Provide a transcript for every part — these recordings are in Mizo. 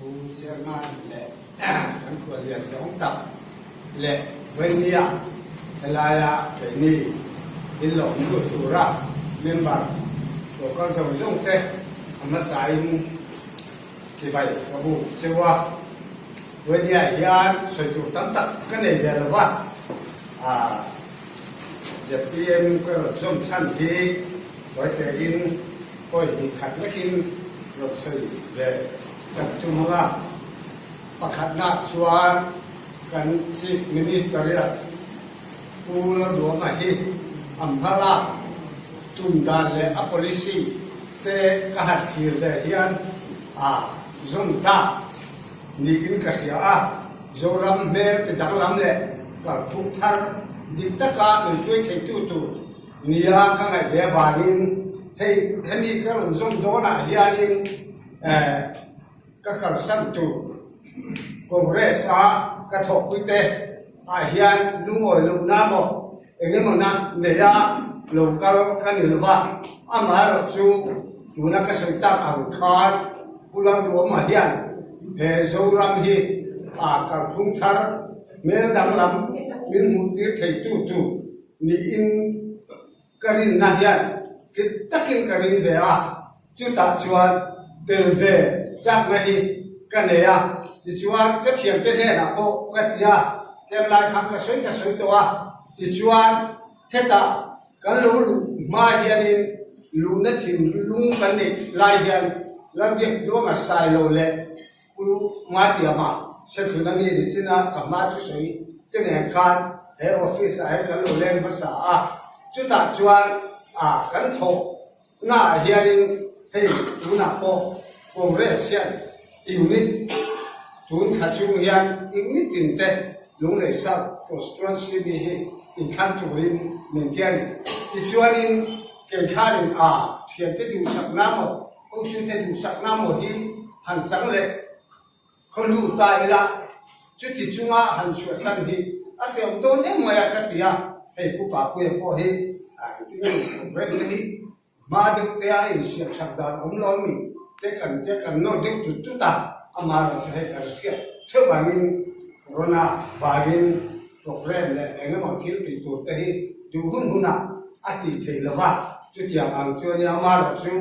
Pu Chairman leh kan khuallian zawng tak leh Vawinia helaia keini min lawm lut tura member local zawng zawng te a hmasain chibai ka buk cheu a. Vawinia hian sawi tur tam tak ka nei ve lo va, ZPM ka rawn zawm chhan hi Vawitein pawi hnih khat lekin rawn sawi ve tak chu hmang a. Pakhatnaah chuan kan Chief Minister-ia Pu Lalduama hi a hmalak tum dan leh a policy te ka han thlir ve hian a zawm ta niin ka hria a. Zoram hmel ti danglam leh kalphung thar dik taka min hruai theitu tur Nia, ka ngaih ve avangin hei hemi ka rawn zawm dawnah hianin eh ka kalsan tur Congress-a ka thawhpuite ah hian lungawi lohna maw eng emaw na neia lo kal ka ni lo va, amaherawh chu tuna ka sawi tak ang khan Pu Lalruama hian he Zoram hi a kalphung thar hmel danglam min hmuhtir theitu tur Niin ka rinna hian fit takin ka ring ve a, chutah chuan tel ve chakna hi ka nei a, tichuan ka thiante hnenah pawh ka ti a, tlem lai khan ka sawi ka sawi tawh a, tichuan hetah kan lo luh hma hianin luhna thinlung kan neih lai hian Lalbiak Tluanga Sailo leh Pu Matiama Sethluna mi ni china ka hma thusawi te nen khan he office ah hian kan lo leng hmasa a, chutah chuan ah kan thawh na ah hianin hei tunah pawh Congress hian unit tun thla chhung hian unit tin te Lunglei South Constituency mi hi inthlan turin min ti a ni. Tichuanin kei khanin a thiante duhsakna maw Hosute duhsakna maw hi han chang leh Khaw lu ta ila, chuti chunga han chhuahsan hi a hreawm dawn em mai a ka ti a, hei Pu Papuia pawh hi engtin nge programme te hi hma deuh te a insiam sak dan awm lo mi te kan te kan nawr deuh tut tut a, amaherawh chu hei kan hriat theuh angin corona vangin programme leh eng emaw thil tih tur te hi duh hun hunah a tih theih lo va. Chutiang ang chu a nia, amaherawh chu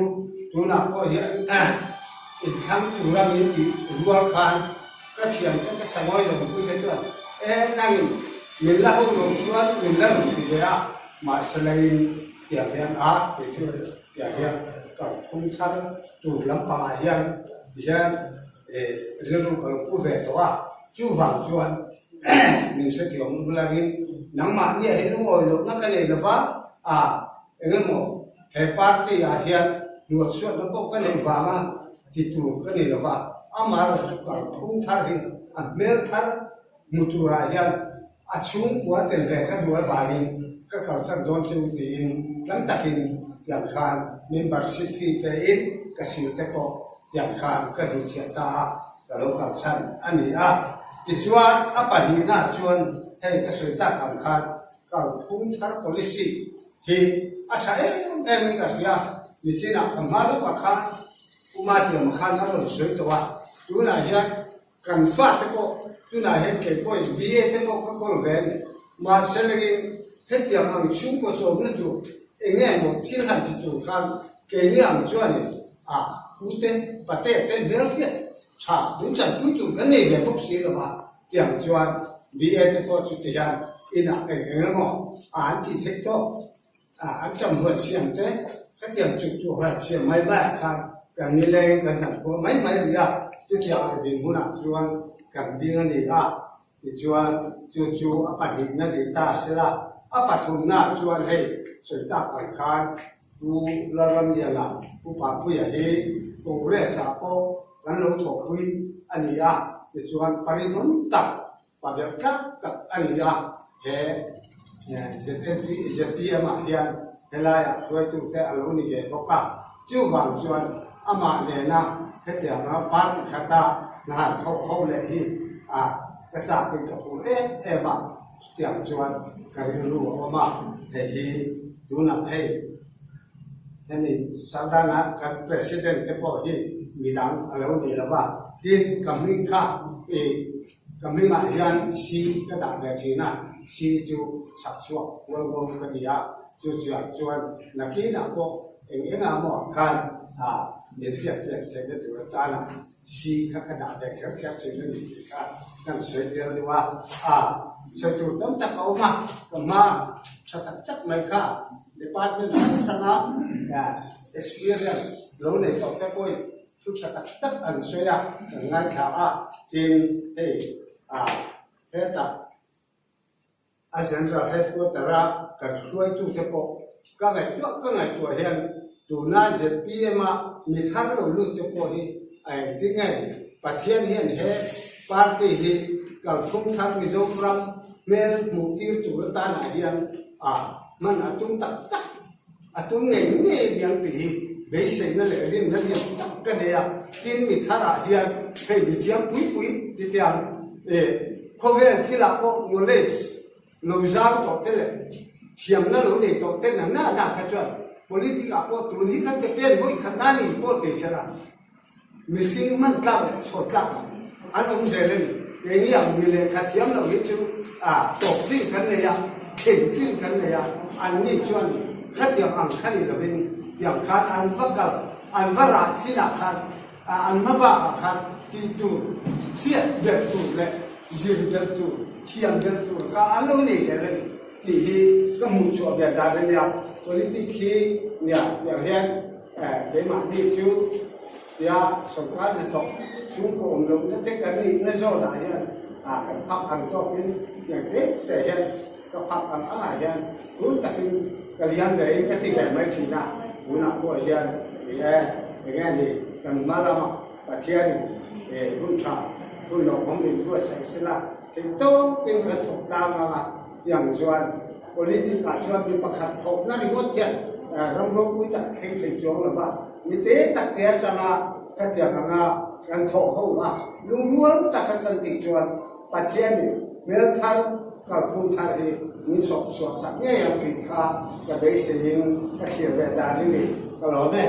tunah pawh hian inthlang tura min tih rual khan ka thiante ka sangawi zawngpui te chuan e nangin min la ho lo chuan min la rawn ti ve a, mahse langin tiang hian a kei chu tiang hian kalphung thar tur lampangah hian hian rilru ka lo pu ve tawh a, chuvang chuan min hrethiam langin nangmahnia hi lungawi lohna ka nei lova a. Eng emaw he party ah hian hnualchhuatna pawh ka neih vanga ti tur ka ni lo va, amaherawh chu kalphung thar hi a hmel thar hmu turah hian a chhungkua tel ve ka duh avangin ka kalsan dawn chu tiin tlang takin tiang khan membership fee pein ka sil te pawh tiang khan ka hnutchhiah ta a, ka lo kalsan a ni a. Tichuan a pahnihnaah chuan hei ka sawi tak ang khan Kalphung thar policy hi a tha em em in ka hria, nichinah ka hma lawkah khan Pu Matiama khan a rawn sawi tawh a, tunah hian kan fate pawh tunah hian kei pawhin BA te pawh ka kawl ve a ni, mahse lengin hetiang ang chhungkaw chawmna tur eng nge maw thil han ti tur khan keini ang chuanin a pute pate te hmelhriat tha min tanpui tur kan nei ve bawk si lo va. Tiang chuan BA te pawh chuti hian inah eng eng emaw a an tih theih tawh a, an tam huan siam te khatiang chuk tur huan siam mai maiah khan kan nileng kan zan kual mai mai rih a, chutiang ang dinhmunah chuan kan ding a ni a, tichuan chu chu a pahnihna ni ta sela, a pathumnaah chuan hei sawi tak ang khan Pu Lalramliana, Pu Papuia hi Congress-ah pawh kan lo thawhpui a ni a, tichuan parinawm tak, paberh tlak tak a ni a, he ZNP, ZPM-ah hian helaiah hruaitute a lo ni ve bawk a, chuvang chuan amah nena hetianga party khata hna han thawk ho leh hi a ka chak in ka phur em em a. Chutiang chuan ka rilru a awm a, hei hi tunah hei hemi Saldana kan President te pawh hi. midang a lo ni lo va. Tin, ka hming kha i ka hmingah hian C ka dah ve thin a, C chu chhak chhuak hual hual ka ni a, chu chuan chuan nakinah pawh eng engah maw khan min hriat chian theihna tur atana C kha ka dah ve kher kher thin a ni tih kha kan sawi tel deuh a, a sawi tur tam tak a awm a, ka hma tha tak tak mai kha department hrang hranga experience lo nei tawh te pawhin thu tha tak tak an sawi a, kan ngaithla a, tin hei hetah A General Headquarter-a kan hruaitute pawh ka ngaihtuah ka ngaihtuah hian tuna ZPM-a mi thar lo lut te pawh hi a engtin nge ni? Pathian hian he party hi kalphung thar Mizoram hmel hmuh tir tur atanah hian a hman a tum tak tak a tum ngei ngei aniang tih hi beiseina leh rinna lian tak ka nei a. Tin mi tharah hian hei mi thiam pui pui ti tiang e khawvel thilah pawh knowledge lo zau tawh te leh thiamna lo nei tawh te na na na kha chuan politic ah pawh tun hi kan ke pen vawi khat nan in pawh ti sela Mihring hman tlak leh chhawr tlak ah an awm zel a ni. Keini ang mi lehkha thiam lo hi chu tawp chin kan nei a, thlen chin kan nei a, an ni chuan khatiang ang kha ni lovin tiang khan an va kal, an va rah chin ah khan, an hma bak ah khan tih tur, hriat belh tur leh zir belh tur, thiam belh tur kha an lo nei zel a ni tih hi ka hmuh chhuah ve dan a nia. Politic hi nia tiang hian Keimahni chu tia sawrkar hnathawk chhungkaw awm lohna te kan nihna zawnah hian kan phak ang tawkin tiang te te hian ka phak ang angah hian tun takin ka liam ve in ka ti ve mai thin a, tunah pawh hian ni e, enge ni kan hma lama Pathianin hun tha hun lawmawm min buatsaih sela theih tawkin kan thawk tlang ang a. Tiang chuan politic ah chuan mi pakhat thawkna ringawt hian ram ropui tak a thleng thei chuang lo va, mi te tak te atanga khatiang anga kan thawh ho a, lungrual taka kan tih chuan Pathianin hmel thar kalphung thar hi min chhawp chhuah sak ngei ang tih kha ka beiseiin ka thlir ve dan a ni. Ka lawm e.